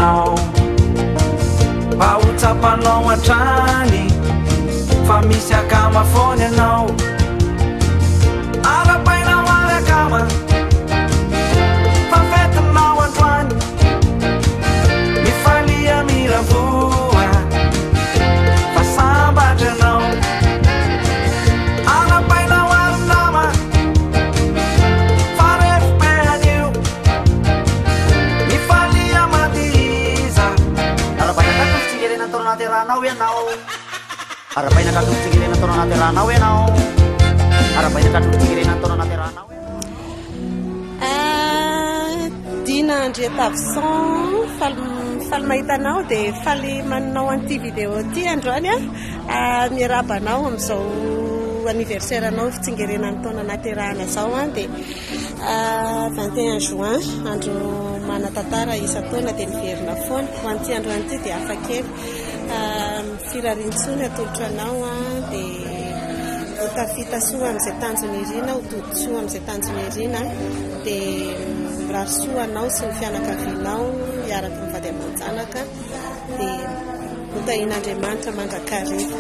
ianao Mba ho tsapanao hatrany Fa misy akama foana ianao Arabaina ho ary akama Fa fetinao androany Mifalia miravoa Fa sambatra ianao Arabaina ho ary nama Fa refo be anio Mifalia mandihiza Arabaina tratry ny fitsingerenan'ny taona naterahanao ianao Arabaina tratry ny fitsingerenan'ny taona naterahanao ianao Arabaina tratry ny fitsingerenan'ny taona naterahanao Dina Andriatavison, faly faly mahita anao dia faly manao an'ity vidéo ity androany aho. Miarahaba anao amin'izao anniversaire anao fitsingerenan'ny taona naterahana izao dia 21 juin andro manan-tantara isan-taona dia miverina foana. Ho an'ity androany ity dia hafa kely. Firariantsoa ny atolotra anao dia ho tafita soa amin'izay tanjona irina, ho tody soa amin'izay tanjona irina dia mirary soa anao sy ny fianakavianao hiaraka amin'ny vady aman-janaka dia ho tahian'Andriamanitra mandrakariva.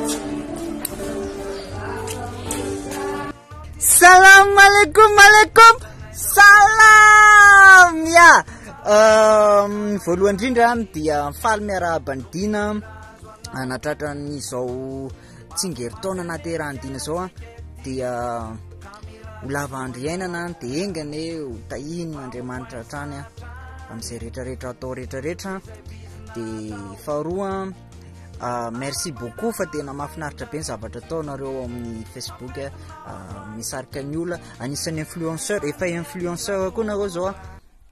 Salam alaikum alaikum salam ya voalohany indrindra dia faly miarahaba an'i Dina nahatratra an'izao tsingerin-taona nahaterahan'i Dina izao a dia ho lava andro iainana dia enga anie ho tahian'Andriamanitra hatrany a amin'izay rehetrarehetra atao rehetrarehetra dia faharoa Merci beaucoup fa tena mahafinaritra be ny zavatra ataonareo ao amin'ny Facebook misarika ny olona anisan'ny influenceur efa influenceur koa nareo zao a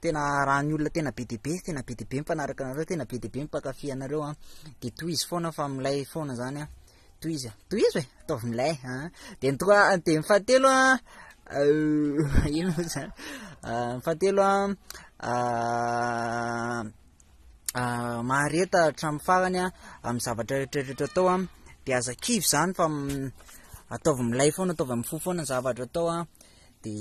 tena arahan'ny olona tena be dia be tena be dia be mpanaraka anareo tena be dia be mpankafy anareo a de tohizo foana fa milay foana zany a tohizo e tohizo e ataovy milay a de ny toa de ny fahatelo a ino moa zany ny fahatelo a Mahareta hatramin'ny farany amin'ny zavatra rehetra rehetra atao an, dia aza kivy izany fa ataovy milay foana, ataovy amin'ny fo foana ny zavatra atao an, de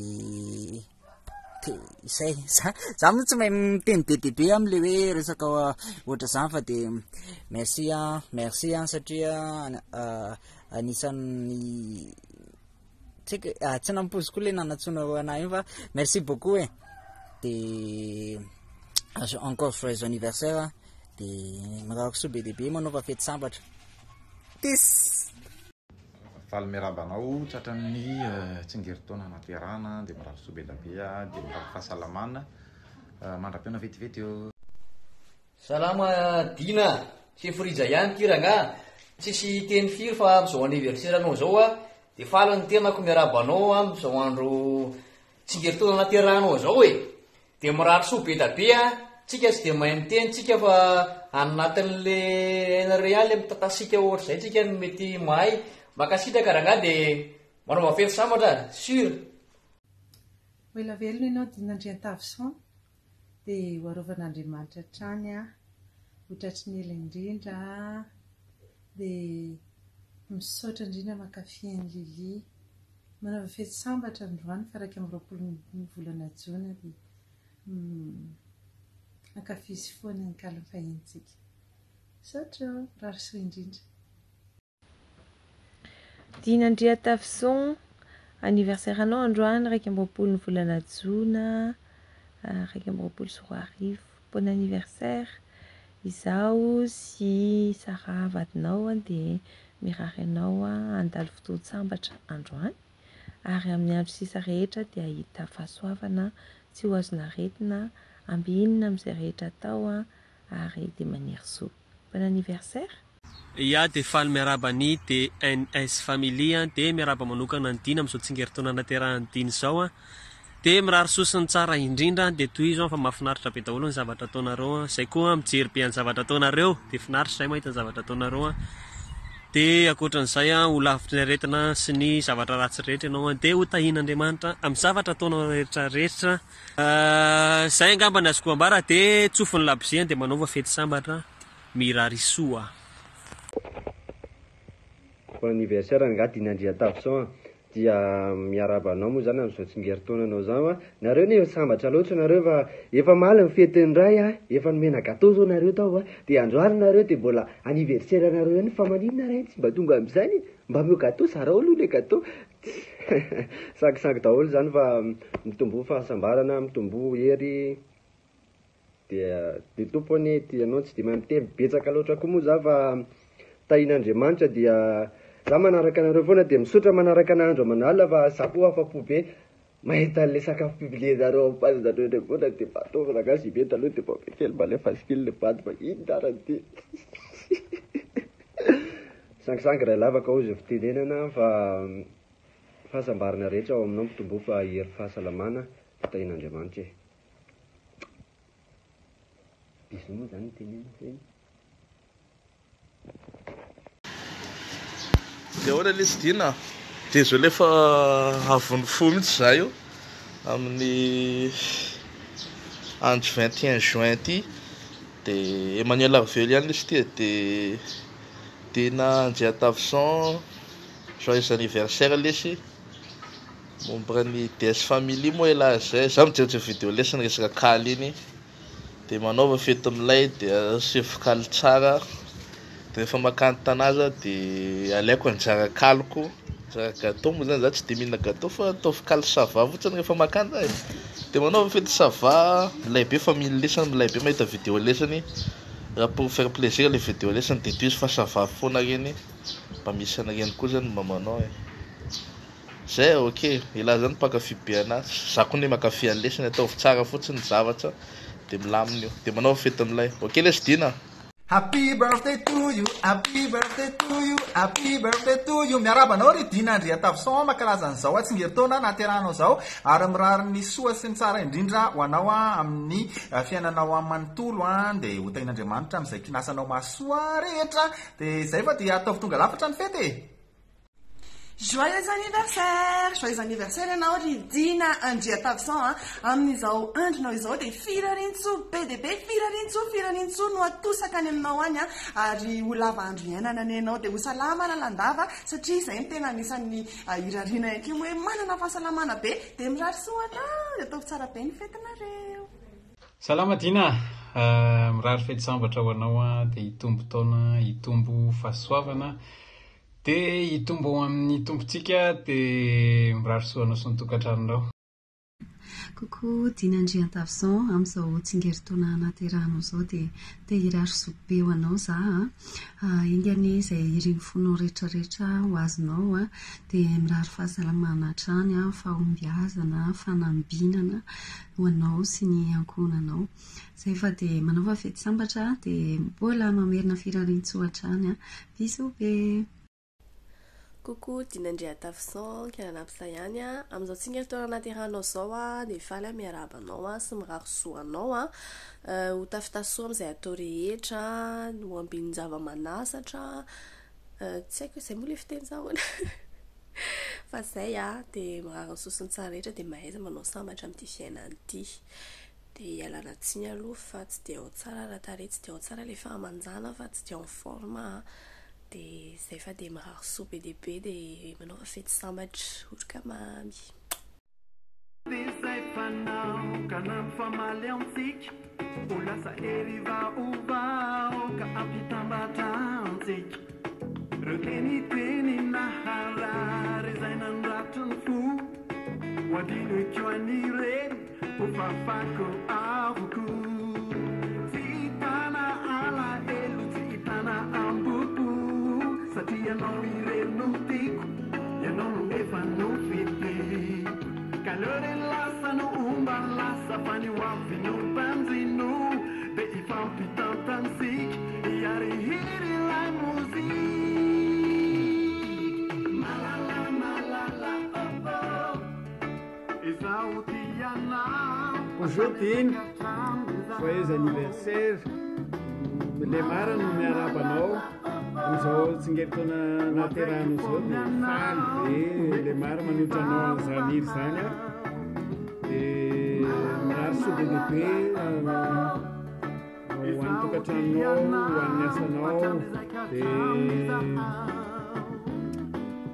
de izay, za za moa tsy mahay miteny be dia be amin'ilay hoe resaka ohatra izany fa de merci an, merci an satria anisan'ny tsy haiko e, tsy nampoiziko koa ilay nanantsoanareo anah iny fa merci beaucoup e, de encore joyeux anniversaire de mirary soa be dia be manaova fety sambatra. Peace. Faly miarahaba anao tratran'ny tsingerin-taona nahaterahana dia mirary soa be da be dia mirary fahasalamana mandra-pihaona vetivety eo. Salama Dina a! Sefo Rija ihany ity rangah! Tsisy hiteny firy fa amin'izao anniversaire anao izao a, dia faly ny tenako miarahaba anao amin'izao andro tsingerin-taona nahaterahanao izao e! Dia mirary soa be da be a! Tsika tsy dia mahay miteny tsika fa any anatin'le hainareo ihany le mitatasika ohatr'izay tsika no mety mahay. Mankasitraka rangah dia manaova fety sambatra a! Sur! Ho ela velona ianao Dina Andriantavison dia ho arovan'Andriamanitra hatrany aho, ho tratry ny ela indrindra dia misaotra indrindra mankafy an'i Lily. Manaova fety sambatra androany faha 21 ny volana jona dia ankafizo foana ny kalon'ny fahinintsika. Misaotra ô! Mirary soa indrindra. Dina Andriatafison, anniversaire anao androany 21 ny volana jona 2021. Bon anniversaire. Izaho sy Sarah vadinao dia mirary anao handalo fotoan-tsambatra androany ary amin'ny andro sisa rehetra dia hahita fahasoavana, tsy ho azon'aretina, ambinina amin'izay rehetra atao ary dia maniry soa. Bon anniversaire! Ya dia faly miarahaba ny DNS Family an, dia miarahaba manokana an'i Dina amin'izao tsingerin-taona naterahan'i Dina izao an, dia mirary soa sy ny tsara indrindra an, dia tohizo an fa mahafinaritra be daholo ny zavatra ataonareo an, izay koa mijery be an'ny zavatra ataonareo, dia finaritra izay mahita ny zavatra ataonareo an, dia ankoatran'izay an, ho lavitry ny aretina sy ny zavatra ratsy rehetra ianao an, dia ho tahian'Andriamanitra amin'ny zavatra ataonao rehetra rehetra, izay angamba ny azoko ambara, dia tsofy ny labozia an, dia manaova fety sambatra. Mirary soa. Bon anniversaire angaha Dina Andriatavison a! Dia miarahaba anao moa zany amin'izao tsingerin-taonanao izao a. Nareo anie sambatra loatra nareo fa efa omaly ny fetin'ny ray a, efa nomena gateau zao nareo tao a, dia androany nareo dia mbola anniversaire nareo ihany fa maninona ray no tsy mba tonga amin'izany e? Mba omeo gateau, zarao aloha le gateau. Sangisangy daholo zany fa mitomboa fahasambarana, mitomboa hery. Dia dia Tompo anie tia anao, tsy dia mahay miteny betsaka loatra koa moa za fa tahian'Andriamanitra dia za manaraka anareo foana dia misaotra manaraka anah andro aman'alina fa za koa afa-po be mahita an'le sakafo publier-nareo ao am-page nareo ireny foana dia mba ataovy rangahy JB taloha dia mba be kely mba alefaso kely le bandy fa inona ary ty. Sangisangy ray lavaka hozy ny fitenenana fa fahasambarana rehetra ao aminao mitomboa fa hery fahasalamana tahian'Andriamanitra e. Bisous moa zany no tenenina sa inona? Dia ahoana lesy Dina a? Désolé fa avon'ny fo mihitsy za io amin'ny andro 21 juin ity dia Emmanuel Arvelo ihany lesy ity e, dia Dina Andriatavison joyeux anniversaire lesy. Momba ny DS Family moa elah zay, za mijerijery video lesy ny resaka kaly iny, de manaova fety milay de asaivo kaly tsara, de rehefa makany Tana za de alaiko anjara kaliko, anjara gateau moa zany za tsy de mihinana gateau fa ataovy kaly ça va fotsiny rehefa makany za e, de manaova fety ça va, milay be famille lesany, milay be mahita video lesany, raha pour faire plaisir le video lesany de tohizo fa ça va foana reny, mba misy an'ireny koa zany mba manao e. Zay ok, elah zany mpankafy be anah, za koa ne mankafy an'i lesy, ataovy tsara fotsiny ny zavatra de milamina io, de manaova fety milay, ok lesy Dina a! Happy birthday to you, happy birthday to you, happy birthday to you. Miarahaba anao ry Dina Andriatavison mankalaza an'izao tsingerin-taona nahaterahanao izao ary mirary ny soa sy ny tsara indrindra ho anao amin'ny fiainanao manontolo dia ho tahian'Andriamanitra amin'izay kinasanao mahasoa rehetra. Dia izay fa dia ataovy tonga lafatra ny fety e! Joyeux anniversaire! Joyeux anniversaire ianao ry Dina Andriatavison a! Amin'izao andronao izao dia firariantsoa be dia be, firariantsoa, firariantsoa no atosaka any aminao any a! Ary ho lava andro iainana anie ianao dia ho salama lalandava satria izay no tena anisan'ny irariana ihany koa hoe manana fahasalamana be dia mirary soa anao! Dia ataovy tsara be ny fetinareo! Salama Dina a! Mirary fety sambatra ho anao a! Dia hitombo taona, hitombo fahasoavana. Dia hitombo ao amin'ny Tompontsika dia mirary soa anao sy ny tokantranonao. Coucou Dina Andriantavison, amin'izao tsingerin-taona nahaterahanao izao dia te hirary soa be ho anao za a! Enga anie izay irin'ny fonao rehetra rehetra ho azonao a! Dia mirary fahasalamana hatrany a, fahombiazana, fanambinana ho anao sy ny ankohonanao. Izay fa dia manaova fety sambatra dia mbola mamerina firariantsoa hatrany a! Bisous be! Coucou Dina Andriatafison, Kiananapsa ihany a. Amin'izao tsingerin-taona nahaterahanao izao a, dia faly aho miarahaba anao a, sy mirary soa anao a. Ho tafita soa amin'izay atao rehetra, ho ambinin-java-manasatra. Tsy haiko hoe izay moa ilay fiteny sa ahoana. Fa izay a, dia mirary ny soa sy ny tsara rehetra dia mahaiza manao sambatra amin'ity fiainana ity. Dia ialana tsiny aloha fa tsy dia ao tsara raha tarehy, tsy dia ao tsara ilay fahamanjana fa tsy dia en forme aho. Dia izay fa dia mirary soa be dia be dia manaova fety sambatra. Oroka mamy. Izay fanao ka nampifamaly antsika Ho lasa hery vaovao ka hampitambatra antsika Reo teniteny naharary izay nandratra ny fo Ho adinoiko an'ireny Ho fafako avokoa. Tsy hitana alahelo, tsy hitana ambopo. Satria ianao irery no tiako, ianao no efa nofidiko. Ka aleo re ny lasa no homba ny lasa fa ny ho avy no banjino. Dia hifampitantantsika, hiarihiry ilay mozika. Malala, malala, oh oh. Bonjour Dina, joyeux anniversaire, Lemara no miarahaba anao amin'izao tsingerin-taona nahaterahanao izao dia faly be Lemara manolotra anao an'izany hira izany aho dia mirary soa be dia be ho an'ny tokantranonao, ho an'ny asanao dia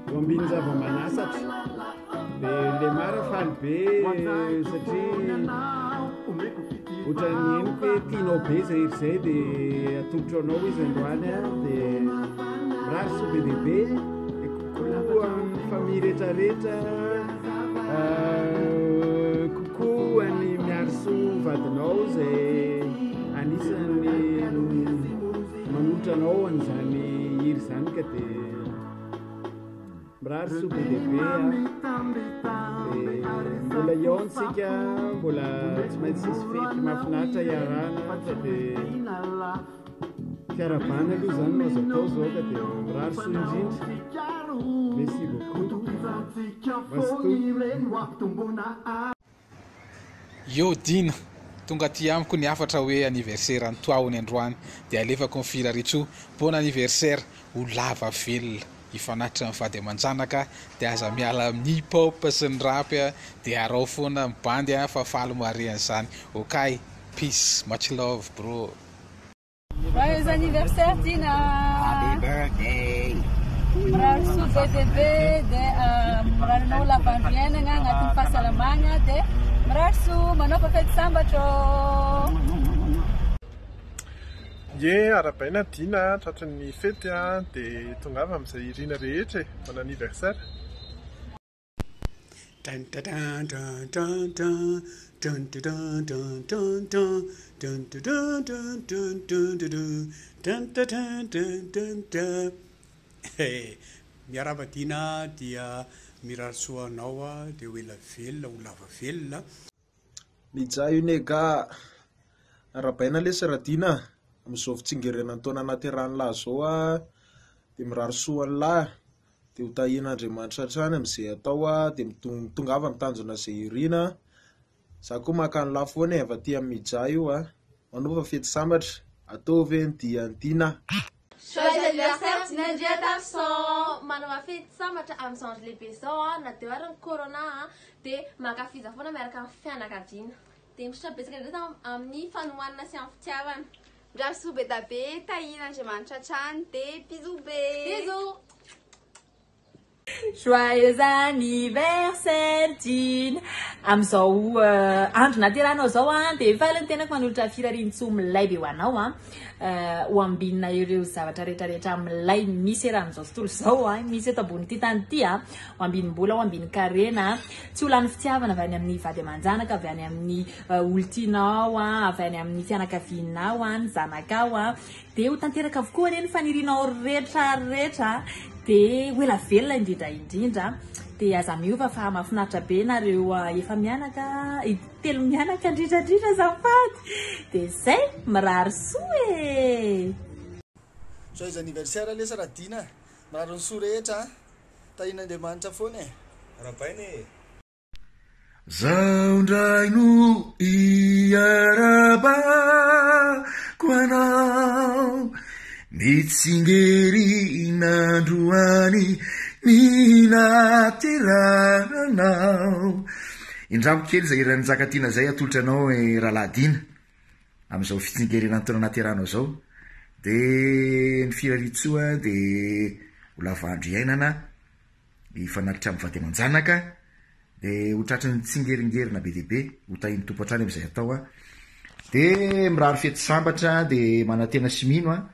ho ambin'ny zava-manasatra. Dia Lemar faly be satria ohatran'ny henoko hoe tianao be izay hira izay dia atolotro anao izy androany a, dia mirary soa be dia be, dia coucou amin'ny famille rehetra rehetra, coucou an'i Miarisoa vadinao izay anisan'ny manolotra anao an'izany hira izany ka dia Mirary soa be dia be a. Dia mbola hihaona isika, mbola tsy maintsy hisy fety mahafinaritra hiarahana fa dia fiarahabana aloha izany no azo atao izao ka dia mirary soa indrindra. Merci beaucoup. Mazotoa. Yo Dina! Tonga aty amiko ny hafatra hoe anniversaire an'i Toahony androany dia alefako ny firariantsoa bon anniversaire ho lava velona hifanatitra amin'ny vady aman-janaka dia aza miala amin'ny hip hop sy ny rap dia araho foana ny bandy fa faly mahare an'izany okay peace much love bro. Joyeux anniversaire Dina! Happy birthday! Mirary soa be dia be dia mirary anao lava andro iainagna agnatin'ny fahasalamagna dia mirary soa manaova fety sambatra ô! Ye, arahabaina Dina a, tratry ny fety a, dia tongava amin'izay irina rehetra e, bon anniversaire. Miarahaba Dina dia mirary soa anao dia ho ela velona ho lava velona. Mijahy Onega, Arahabaina lesy Radina a! Amin'izao fitsingerenan'ny taona nahaterahan'ny lahy izao aho dia mirary soa an'lah. Dia ho tahian'Andriamanitra hatrany amin'izay atao dia mitongava amin'ny tanjona izay irina. Za koa maka an'lah foana e, avy aty amin'ny Mija io a. Manaova fety sambatra. Ataovy e ny dian'i Dina. Joyeux anniversaire Dina Andriatafison! Manaova fety sambatra amin'izao andro lehibe izao a, na dia eo ary ny corona a, dia mankafiza foana miaraka amin'ny fianakaviana. Dia misaotra betsaka indrindra amin'ny fanohanana sy amin'ny fitiavana. Mirary soa be da be, tahian'Andriamanitra hatrany de bisous be. Bisous. Joyeux anniversaire Dina! Amin'izao andro nahaterahanao izao an, dia faly ny tenako manolotra firarian-tsoa milay be ho anao an, ho ambinina ireo zavatra rehetra rehetra milay misy eran'izao tontolo izao an, misy eto ambonin'ity tany ity an, ho ambinim-bola, ho ambinin-karena, tsy ho lany fitiavana avy any amin'ny vady aman-janaka, avy any amin'ny olon-tianao, avy any amin'ny fianakavianao, ny zanakao, dia ho tanteraka avokoa anie ny fanirianao rehetra rehetra, dia ho ela velona indrindra indrindra, dia aza miova fa mahafinaritra be nareo efa mianaka, telo mianaka indrindra indrindra azafady, dia zay, mirary soa e! Joyeux anniversaire lesy Radina a! Mirary ny soa rehetra a! Tahian'Andriamanitra foana e! Arahabaina e! Zaho ndray no iarahabako anao Mitsingerina androany ny nahaterahanao Indramo kely izay hiran'i Njakatiana izay atolotra anao Rahalahy Dina amin'izao fitsingerenan'ny taona nahaterahanao izao dia ny firariantsoa dia ho lava andro iainana hifanatitra amin'ny vady aman-janaka dia ho tratry ny tsingeringerina be dia be, ho tahin'ny Tompo hatrany amin'izay atao an. Dia mirary fety sambatra dia manantena sy mino an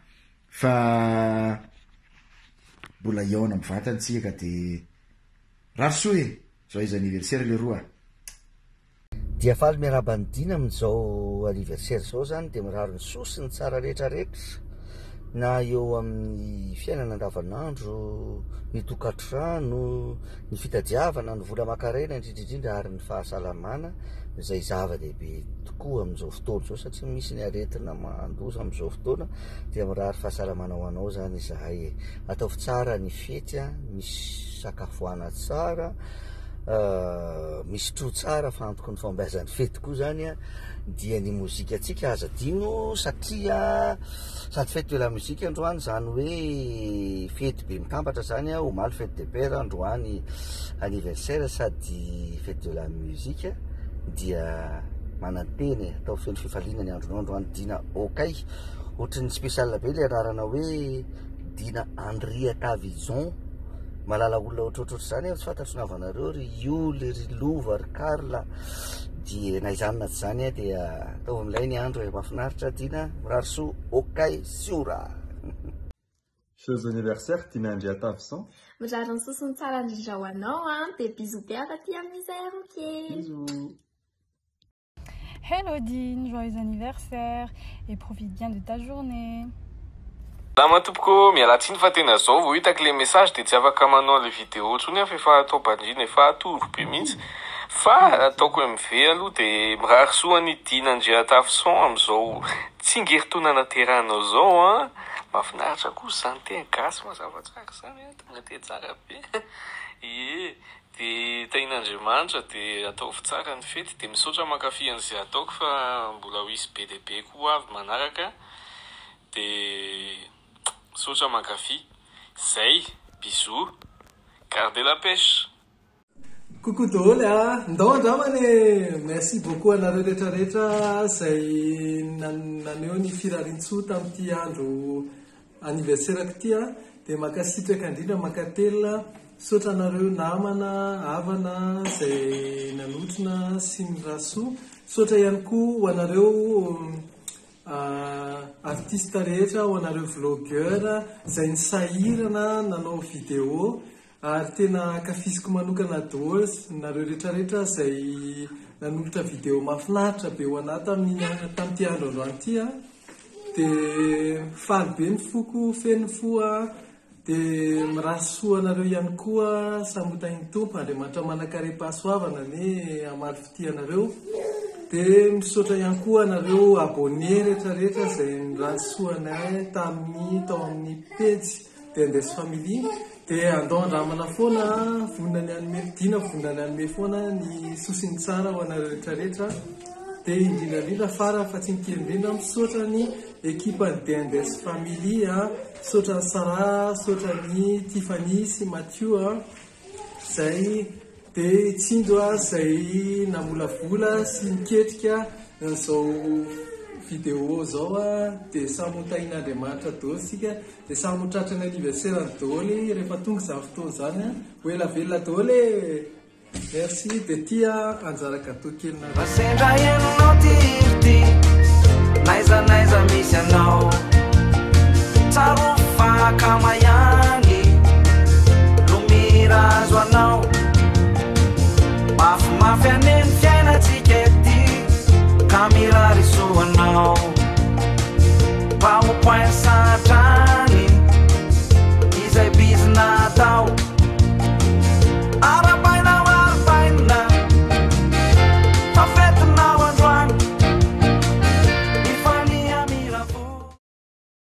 fa mbola hihaona mivantana tsika ka dia rary soa e! Joyeux anniversaire leroa a! Dia faly miarahaba an'i Dina amin'izao anniversaire izao izany dia mirary ny soa sy ny tsara rehetra rehetra na eo amin'ny fiainana andavanandro, ny tokantrano, ny fitadiavana, ny vola aman-karena indrindra indrindra ary ny fahasalamana izay zava-dehibe tokoa amin'izao fotoana izao satria misy ny aretina mandoza amin'izao fotoana dia mirary fahasalamana ho anao izany izahay e. Ataovy tsara ny fety a, misy sakafoana tsara. Misotroa tsara fa antoky ny fahombiazan'ny fety koa zany a, dia ny mozikantsika aza adino satria sady fête de la musique androany zany hoe fety be mitambatra zany a, omaly fête des pères, androany anniversaire sady fête de la musique dia manantena e, atao feno fifaliana ny andronao androany Dina okay, ohatran'ny spécial be le anarana hoe Dina Andriatavison. Mahalala olona ohatrohatr'izany aho, tsy fantatro na havanareo ry Yoly, ry Lova, ry Karl. Dia na izany na tsy izany dia ataovy milay ny andro e. Mahafinaritra Dina, mirary soa, okay, siora. Joyeux anniversaire Dina Andriatavison. Mirary ny soa sy ny tsara indrindra ho anao an, dia bisous be avy aty amin'ny Zairo kely. Bisous. Hello Dine, joyeux anniversaire et profite bien de ta journée. Salama tompoko, miala tsiny fa tena zao vao hitako le message de tsy afaka manao anle vidéo tsony aho fa efa atao bandrina efa atoro be mihitsy fa ataoko MV aloha de mirary soa an'i Dina Andriatafison amizao tsingeritaona naterahanao zao an, mahafinaritra kosa zany teny gasy mazava tsara zany an, tonga de tsara be ie. Dia tahin'Andriamanitra dia ataovy tsara ny fety dia misaotra mankafy an'izay ataoko fa mbola ho hisy be dia be koa ho avy manaraka dia misaotra mankafy. Zay! Bisous! Gardez la pêche! Coucou daholo a! Ndao andramana e! Merci beaucoup anareo rehetra rehetra izay naneho ny firariantsoa tamin'ity andro anniversaire-ko ity a! Dia mankasitraka indrindra mankatelina, misaotra anareo namana, havana izay nanotrona sy ny rasoa, misaotra ihany koa ho anareo artiste rehetra, ho anareo vlogueur izay nisahirana nanao vidéo Ary tena ankafiziko manokana daholo nareo rehetra rehetra izay nanolotra vidéo mahafinaritra be ho anah tamin'iny tamin'ity andro androany ity a. Dia faly be ny foko, feno ny fo a. Dia mirary soa anareo ihany koa samy ho tahin'ny Tompo, Andriamanitra manankarem-pahasoavana anie hamaly fitia anareo. Dia misaotra ihany koa anareo abonné rehetra rehetra izay nirary soa anay tamin'ny tao amin'ny pejy Dendes Family dia andao andramana foana vonona ny hanome dina vonona ny hanome foana ny soa sy ny tsara ho anareo rehetra rehetra dia indrindra indrindra fara fa tsy ny kely indrindra misaotra ny ekipan'ny Dendes Family a misaotra ny Sarah misaotra ny Tiffany sy Mathieu a Zay dia tsindro a zay namolavola sy niketrika an'izao vidéo zao a dia samy ho tahin'Andriamanitra daholo isika dia samy ho tratran'ny anniversaire-ny daholo rehefa tonga izany fotoana izany a ho ela velona daholo e! Merci dia ty a anjara gâteau kelinareo. Raha sendra henonao ty hira ty N'aiza n'aiza misy anao Tsarovy fa akama ihany No mira azo anao Mafimafy anie ny fiainantsika ety Ka mirary soa anao.